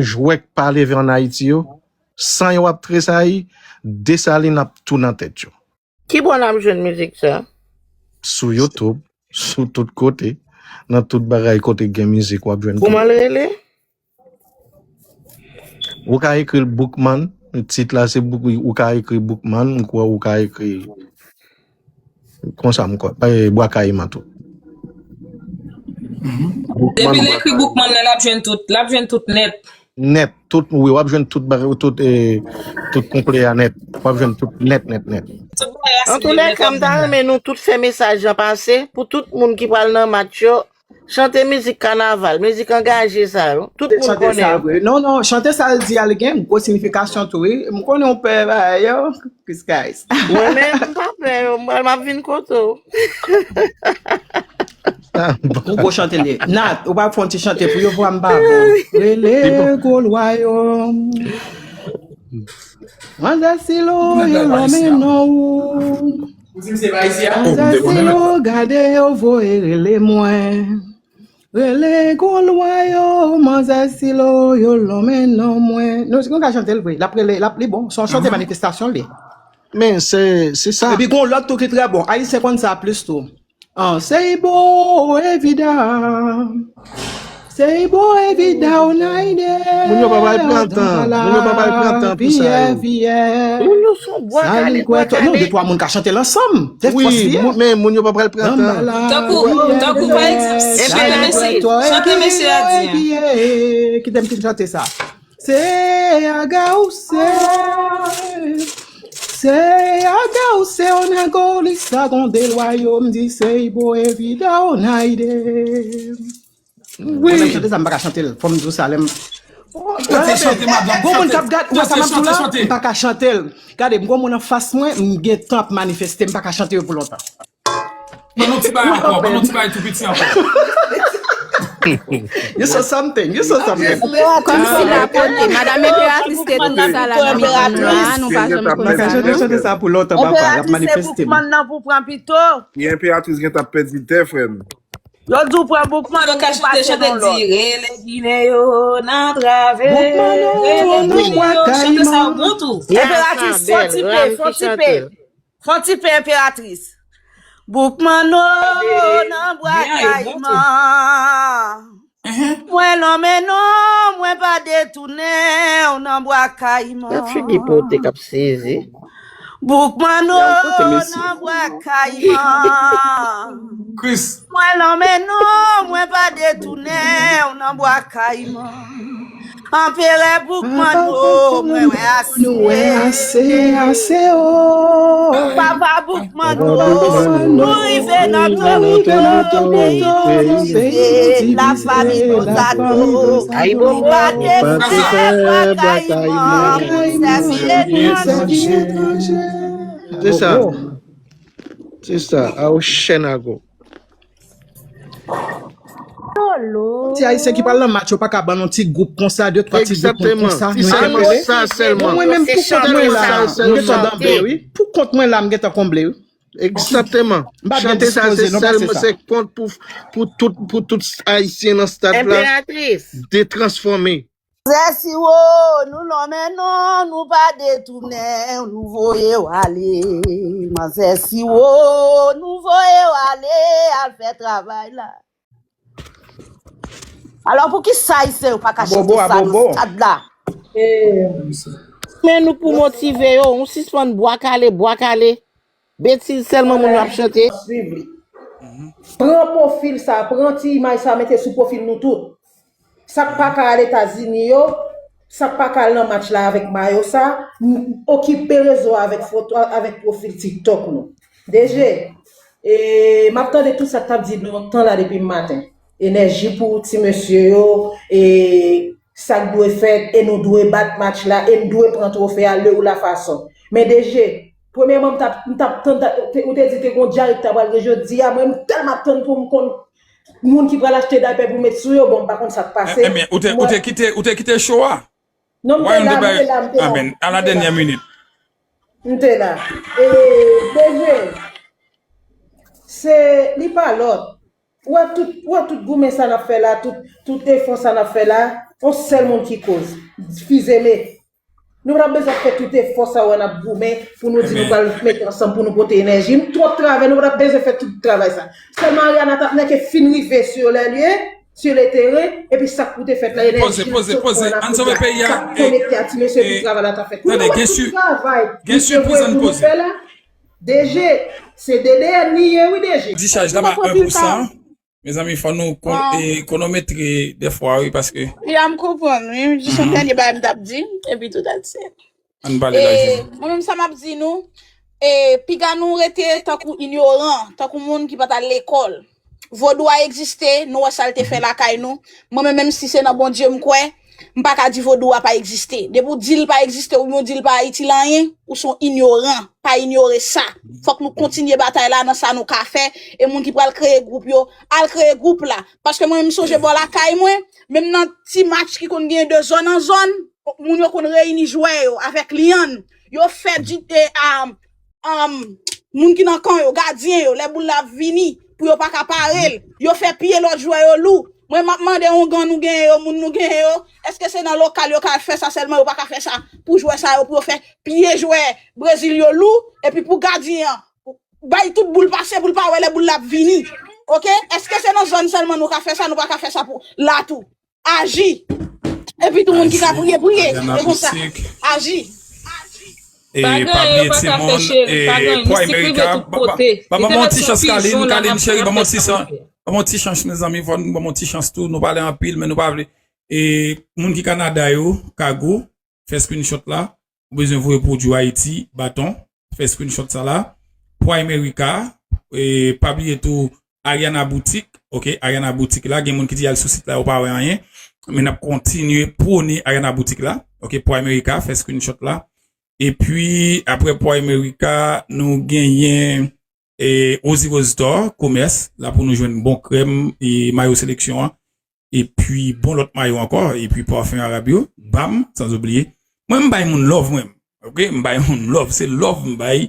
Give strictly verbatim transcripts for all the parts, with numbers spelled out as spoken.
jwè k pa leve ann Ayiti yo, san yo ap tresayi, Desalin ap tou nan tèt yo. Ki bò n ap jwenn mizik sa? Sou YouTube, sou tout kote, nan tout bagay kote gen mizik w ap jwenn. Kouman l rele? Ou ka ekri l Boukman, tit la se Bouk, ou ka ekri Boukman, m kwè ou ka ekri konsa m kwè, eh, Bwa Kayiman tou. Depi l ekri Boukman nan, l ap jwenn tout, l ap jwenn tout nèt. Nèt, tout, wi, w ap jwenn tout bagay, tout, eh, tout konplè a nèt. W ap jwenn tout nèt, nèt, nèt. Antoulèka, m ta renmen nou tout fè mesaj lan pase pou tout moun ki pral nan match yo. Chante mizik kanaval, mizik angaje sa yo. Tout moun konnen yo. Non, non, chante sa l di a, li gen gwo sinifikasyon tou, wi. M konnen w pè bagay yo. Chris Guys. Mwen menm, m pa pè yo, m ap vin kote w. Ou go chante li. Nat, ou pa fè yon ti chante pou yo, vwa m pa bon. Rele gwo lwa yo. Manzè Silo, yo lonmen non ou. Manzè Silo, gade yo voye rele mwen. Rele gwo lwa yo, manzè Silo, yo lonmen non mwen. Nou, nou ka chante l vre. L ap rele, l ap, li bon. Se yon chante manifestasyon li. Men se, se sa. Epi gon lòt tou ki trè bon. Ayisyen konn sa plis tou. Ah, Seibo Evida. Seibo Evida Onaide. Moun yo pa pral pran tan. Moun yo pa pral pran tan pou sa yo. Moun yo son bwa kale, bwa kale. Non, de twa moun ka chante l ansanm. Se fòs li ye. Men moun yo pa pral pran tan. Tankou, tankou pa egzanp, chante mesye, chante mesye a di an. Kite m fin chante sa. Se aga ou se. Se aga ou se onago li sa gon de lwa yo m di se ibo evida onaide. Wi. Mwen menm chante sa m pa ka chante l. Fò m di w sa lè m. Gon moun k ap gad, ou wè sa m ap di w la? M pa ka chante l. Gade, m gon moun anfas mwen, m gentan ap manifeste, m pa ka chante yo pou lontan. Ban nou ti bagay ankò, ban nou ti bagay tou piti ankò. You saw something, you saw something. Kòmsi la pote, madanm enperatris te tout sa la nan mitan nou la, nou pa janm konn sa non. Chante sa pou lontan, papa, l ap manifeste. Boukman nan pou pran pito. Enperatris gentan ap pèdi tè, frè m. Yo di w pran Boukman, ou pase nan lòt. Rele Ginen yo nan travè. Boukman, rele Ginen yo, chante sa bon tou. Enperatris, fò ti pe, fò ti pe. Fon ti pe enperatris. Boukmanno nan bwa kayiman. Mwen lonmen non, mwen pa detounen w nan bwa kayiman. Gad figi pote k ap sezi. Boukmanno nan bwa kayiman. Mwen lonmen non, mwen pa detounen w nan bwa kayiman. Anperè Boukmanno, mwen wè ase, ase, ase, o. Papa Boukmanno, nou rive nan Toronto, peyi divize, lafanmi Lozado. Nou pa te fè bwa kayiman pou sèvi etranje. Se sa. Se sa. Ao chèn ago. Ti ayisyen ki pral nan match yo pa ka ban nou ti gwoup konsa, de twa ti gwoup moun konsa. Ti sèlman sa sèlman. Mwen menm pou kont mwen la, m gentan danble wi. Pou kont mwen la, m gentan konble wi. Egzakteman. Chante sa se sèlman se kont pou, pou tout, pou tout ayisyen nan stad la. Enperatris. Detransfòme. Manzè Siwo, nou lonmen non, nou pa detounen, nou voye w ale. Manzè Siwo, nou voye w ale, al fè travay la. Alò, poukisa Ayisyen yo pa ka chante sa nan stad la? Men nou pou motive yo, nou sispann bwa kale, bwa kale. Betiz sèlman moun yo ap chante. Pran pwofil sa, pran ti imaj sa, mete sou pwofil nou tout. Sa k pa ka al Etazini yo, sa k pa ka al nan match la avèk mayo sa, okipe rezo a avèk foto, avèk pwofil TikTok nou. DG, e, m ap tande tout sa k t ap di lontan la depi maten. Enèji pou ti mesye yo, e, sa k dwe fèt, e nou dwe bat match la, e n dwe pran twofe a lè ou la fason. Men DG, premyèman, m t ap, m t ap tann, ou te di te gon dyare ki ta pral gen jodi a, mwen, m tèlman ap tann pou m konn moun ki pral achte daypè pou met sou yo, bon, m pa konn sa k pase. Ebyen, ou te, ou te kite, ou te kite cho a? Non, m te la, m te la, m te la. Amèn. A la dènyè minit. M te la. E, DG, se, li pa lòt. Ou wè tout, ou wè tout goumen sa n ap fè la, tout, tout efò sa n ap fè la, On sèl moun ki koz. Fizeme. Nou pa t ap bezwen fè tout efò sa wè n ap goumen pou nou di nou pral mete ansanm pou nou pote enèji. Nou twòp travay, nou pa t ap bezwen fè tout travay sa. Sèlman Ariana t ap nèke fin rive sur les lieux, sur le terrain, epi sa k pou te fèt la, enèji l sot pran l ap konekte a ti mesye pou travay la ta fèt. Nou wè tout travay misye voye pou nou fè la. D G, se D D N li ye wi D G. Dichaj la pa en pou san. Mezanmi, fò nou kon- e, konometre dèfwa, wi, paske Ya, m konprann, wi. M jis yon dènye bagay m t ap di, epi tout that's it. Ann pale la, Jojo. Mwen menm sa m ap di nou, e, piga nou rete tankou inyoran, tankou moun ki pa t al lekòl. Vodou a egziste, nou wè sa l te fè lakay nou. Mwen menm, menm si se nan Bondye m kwè, m pa ka di vodou a pa egziste. Depi w di l pa egziste, oubyen w di l pa itil anyen, ou se yon inyoran. Pa inyore sa. Fòk nou kontinye batay la nan sa nou ka fè. E moun ki pral kreye gwoup yo, al kreye gwoup la. Paske mwen menm sonje bò lakay mwen, menm nan ti match ki konn gen de zòn an zòn, moun yo konn reyini jwè yo avèk lyann. Yo fè di, e, a, um, moun ki nan kan yo, gadyen yo, lè boul la ap vini, pou yo pa ka pare l. Yo fè pye lòt jwè yo lou. Mwen, m ap mande ongan nou genyen yo, moun nou genyen yo, èske se nan lokal yo ka fè sa sèlman, yo pa ka fè sa pou jwè sa yo, pou yo fè pye jwè Brezil yo lou, epi pou gadyen an, bay tout boul pase, pou l pa wè lè boul la ap vini. Oke? Èske se nan zòn sèlman nou ka fè sa, nou pa ka fè sa pou la tou? Aji. Epi tou moun ki ka priye, priye. E konsa. Aji. E pa bliye timoun, e pwa Amerika, ban mwen yon ti chans, Kalin, Kalin cheri, ban mwen yon ti chans. Ban mwen yon ti chans, mezanmi, fò nou ban mwen yon ti chans tou, nou pale anpil, men nou pa vle. E moun ki Kanada yo, Kago, fè screenshot la, ou bezwen voye pwodui Ayiti, baton, fè screenshot sa la. Pwa Amerika, e pa bliye tou, Ariana Boutique, oke, Ariana Boutique la, gen moun ki di al sou sit la, yo pa wè anyen. Men n ap kontinye pwone Ariana Boutique la, oke, Pwa Amerika, fè screenshot la. Epi, apre Pwa Amerika, nou genyen, e, Ozzy Rose Store, komès, la pou nou jwenn bon krèm, e, mayo seleksyon an. Epi, bon lòt mayo ankò, epi pafen arab yo, bam, san oubliye. Mwen, m bay moun love, mwen. Oke, m bay moun love, se love m bay.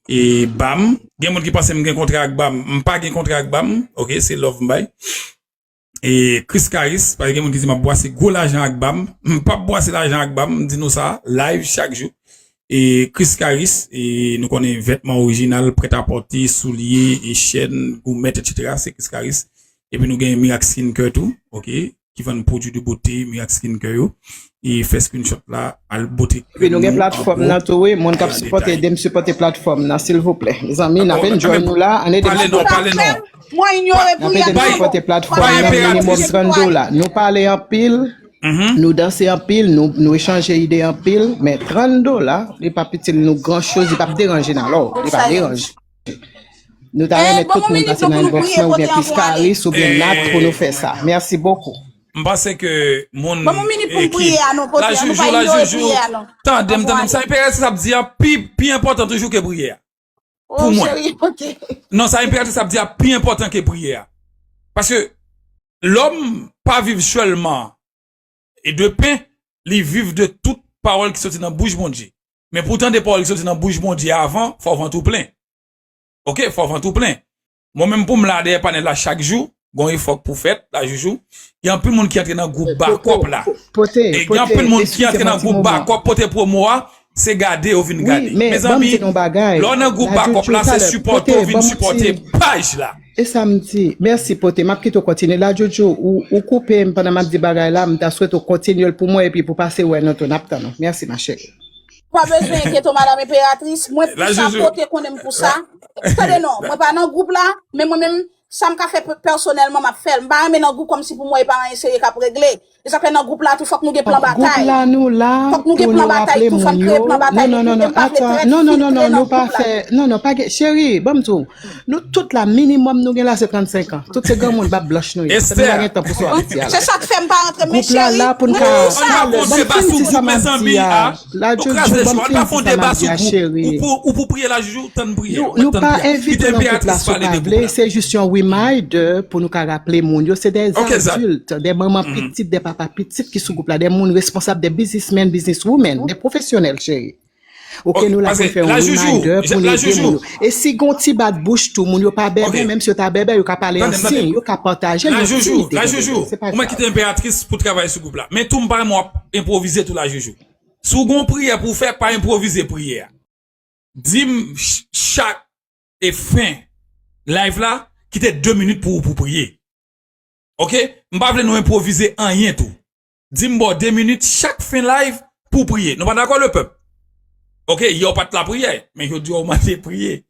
E bam, gen moun ki panse m gen kontra ak bam, m pa gen kontra ak bam, oke, se love m bay. E Chris Caris, paske gen moun ki di m ap bwase gwo lajan ak bam, m p ap bwase lajan ak bam, m di nou sa, live chak jou. E Chris Caris, e nou konnen vètman orijinal, prètapòte, soulye, e chèn, goumèt, etsetera, se Chris Caris. Epi nou gen Miracle Skincare tou, oke, ki vann pwodui de bote, Miracle Skincare yo. E fè screenshot la, al bote krèm nou. Epi nou gen platfòm nan tou, wi, moun k ap sipòte, ede m sipòte platfòm nan, silvouplè. Mezanmi, n ap enjoy nou la, ann ede m sipòte. Mwen inyore pou y ap peye. N ap ede m sipòte platfòm nan, minimòm trant dola. Nou pale anpil, nou danse anpil, nou, nou echanje ide anpil, men trant dola, li p ap itil nou gran choz, li p ap deranje n alò, li pa deranje. Nou ta renmen tout moun pase nan inbox mwen oubyen Chris Caris oubyen Nat pou nou fè sa. Mèsi bokou. M panse ke moun. Ban m yon minit pou m priye a non, pote a, nou pa inyore priye a non. Tande m, tande m, sa enperatris ap di a pi, pi enpòtan toujou ke priyè a. Pou mwen. Non, sa enperatris ap di a pi enpòtan ke priyè a. Paske lòm pa viv sèlman e de pen, li viv de tout pawòl ki soti nan bouch Bondye. Men pou w tande pawòl ki soti nan bouch Bondye avan, fò vant ou plen. Oke, fò vant ou plen. Mwen menm pou m la dèyè panèl la chak jou, gon efò k pou fèt la, Joujou. Gen anpil moun ki antre nan gwoup bakòp la. E gen anpil moun ki antre nan gwoup bakòp, pote pwomo a, se gade yo vin gade. Mezanmi, lè w nan gwoup bakòp la, se sipòte w vin sipòte paj la. E sa m di, mèsi Pote, m ap kite w kontinye. La, Jojo, ou, ou koupe m pandan m ap di bagay la, m ta swete w kontinye l pou mwen epi pou pase wè nou tou, n ap tann ou. Mèsi, ma chérie. Pa bezwen enkyete w, Madam Enperatris, mwen pou sa, Pote konnen m pou sa. Tande non, mwen pa nan gwoup la, men mwen menm, sa m ka fè pè- pèsonèlman, m ap fè l. M pa renmen nan gwoup kòmsi pou mwen e pa anyen serye k ap regle. E sa fè nan gwoup la tou fòk nou gen plan batay. Gwoup la nou la pou nou raple moun yo. Non, non, non, non, atann, non, non, non, non, nou pa fè, non, non, pa gen, cheri, ban m di w, nou tout la, minimòm nou gen la se trannsenk an. Tout se granmoun bab blanch nou ye. Se nou pa gen tan pou swa piti a la. Se sa k fè m pa rantre, men cheri, nou, sa, ban m fin di sa m ap di a. La, Jojo, ban m fin di sa m ap di a, cheri. Nou pa envite w nan gwoup la si w pa vle, se jis yon reminder pou nou ka raple moun yo. Se de adilt, de manman pitit, de papa pitit ki sou gwoup la, de moun responsab, de businessmen, businesswomen, de pwofesyonèl, cheri. Ok, nou la pou n fè yon reminder pou n ede moun yo. E si gen yon ti bat bouch tou, moun yo pa bèbè, menm si yo ta bèbè, yo ka pale an siy, yo ka pataje, yo ti ide. Se pa grav. Ou mèt kite enperatris pou travay sou gwoup la. Men tou m pa renmen w ap enpwovize tou la Joujou. Si w gen yon priyè pou w fè, pa enpwovize priyè a. Di m ch- chak e fen live la, kite de minit pou ou pou priye. Ok? M pa vle nou enpwovize anyen tou. Di m ba w de minit chak fen live pou w priye. Nou pa dakò, lepèp? Ok, yè w pa t lapriyè, men jodi a w mande priye.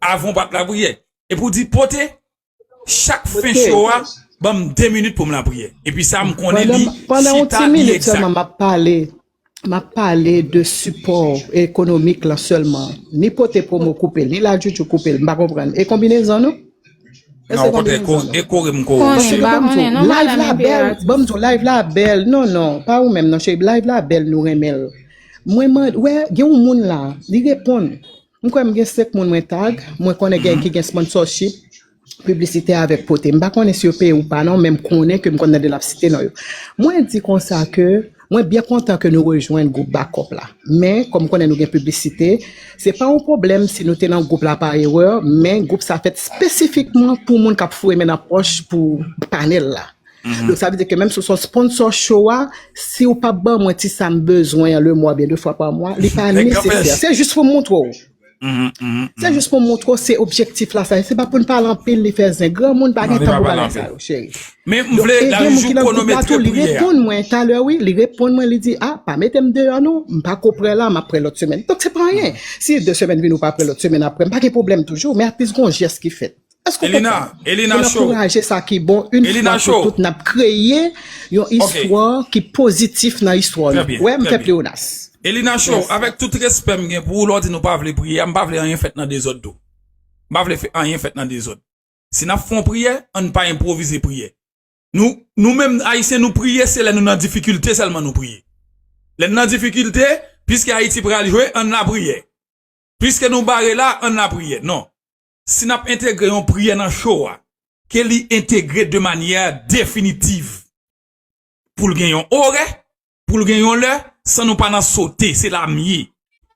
Avan w pa t lapriyè. Epi w di pote, chak fen show a, ban m de minit pou m lapriyè. Epi sa, m konnen li chita, li egzak. Pandan yon ti minit sèlman, m ap pale. M ap pale de sipò ekonomik lan sèlman. Ni pote pwomo koupe l, ni la Joujou koupe l. M pa konprann. E konbinezon nou? Èske konbinezon nou? E kore m kore. Paske ban m di w, live la bèl. Ban m di w, live la bèl. Non, non, pa ou menm non, cheri. Live la bèl, nou renmen l. Mwen mande, wè, gen yon moun la, li reponn. M kwè m gen senk moun mwen tag, mwen konnen gen ki gen sponsorship, piblisite avèk pote. M pa konnen si yo peye ou pa non, men m konnen ke m konn tande l ap site non yo. Mwen di konsa ke mwen byen kontan ke nou rejwenn gwoup Bakòp la. Men, kòm m konnen nou gen piblisite, se pa yon pwoblèm si nou te nan gwoup la pa erè, men gwoup sa fèt espesifikman pou moun k ap foure men nan pòch pou panèl la. Donk, sa vle di ke menm si w se yon sponsor show a, si w pa ban mwen ti sa m bezwen an le mwa, byen de fwa pa mwa, li pa nesesè. Se jis pou m montre w. Se jis pou m montre w se objektif la sa. Se pa pou n pale anpil, li fè zen. Granmoun pa gen tan pou bagay sa yo, cheri. Men m vle la Joujou kwonometre priyè a. Donk, e gen moun ki nan gwoup la tou, li reponn mwen talè, wi, li reponn mwen, li di, a, pa mete m deyò non, m pa ko prè la, m ap prè lòt semèn. Donk, se pa anyen. Si de semèn vini ou pa prè lòt semèn apre, m pa gen pwoblèm toujou, men at least gon jès ki fèt. Èske w konprann? Pou n ankouraje sa ki bon, yon fwa pou tout, n ap kreye yon istwa ki pozitif nan istwa nou. Wè, m fè pleonas. Elina Show, avèk tout respè m gen pou ou, lè w di nou pa vle priye a, m pa vle anyen fèt nan dezòd tou. M pa vle fè anyen fèt nan dezòd. Si n ap fè yon priyè, ann pa enpwovize priyè. Nou, nou menm, Ayisyen, nou priye, se lè nou nan difikilte sèlman nou priye. Lè n nan difikilte, piske Ayiti pral jwe, ann lapriyè. Piske nou bare la, ann lapriyè. Non. Si n ap entegre yon priyè nan show a, ke li entegre de manyè definitiv. Pou l gen yon orè, pou l gen yon lè, san nou pa nan sote, se la m ye.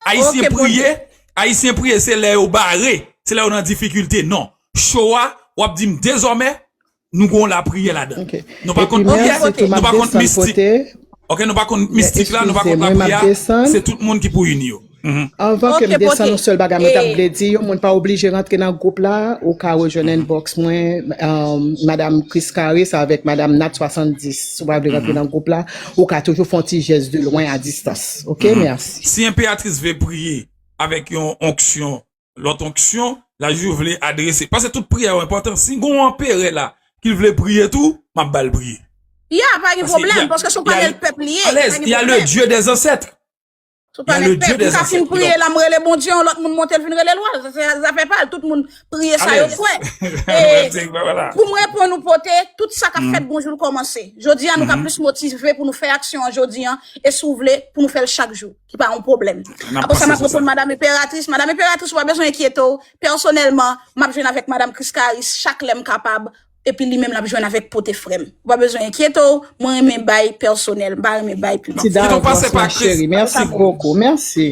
Ayisyen priye, Ayisyen priye, se lè yo bare, se lè yo nan difikilte. Non. Show a, w ap di m dezòmè, nou gon lapriyè ladan. Nou pa kont priyè, nou pa kont mistik. Ok, nou pa kont mistik la, nou pa kont lapriyè a, se tout moun ki pou ini yo. Anvan ke m desann, yon sèl bagay mwen t ap vle di, yon moun pa oblije rantre nan gwoup la, ou ka rejwenn inbox mwen, um, Madam Chris Caris avèk Madam Nat swasanndis. Si w pa vle rantre nan gwoup la, ou ka toujou fè yon ti jès de lwen a distans. Ok, mèsi. Si enperatris vle priye avèk yon onksyon, lòt onksyon, la Joujou vle adrese. Paske tout priyè yo enpòtan. Si gon anperè la ki vle priye tou, m ap ba l priye. Ya, pa gen pwoblèm, paske se yon panèl pèp li ye. Alèz, il y a le Dieu des ancêtres. Sou planèt tè, m ka fin priye la, m rele Bondye, yon lòt moun monte, l vin rele l, wè, se zafè pa l, tout moun priye sa yo kwè. E pou m reponn ou pote, tout sa k ap fèt, gon jou l kòmanse. Jodi a, nou ka plis motive pou nou fè aksyon an jodi a, e si w vle, pou nou fè l chak jou, ki pa yon pwoblèm. Apre sa, m ap reponn Madam Enperatris. Madam Enperatris, ou pa bezwen enkyete w. Pèsonèlman, m ap jwenn avèk Madam Chris Caris chak lè m kapab. Epi li menm l ap jwenn avèk pote frè m. Ou pa bezwen enkyete w, mwen renmen bay pèsonèl, m pa renmen bay piblik. Kite yon panse pa Chris. Mèsi bokou, mèsi.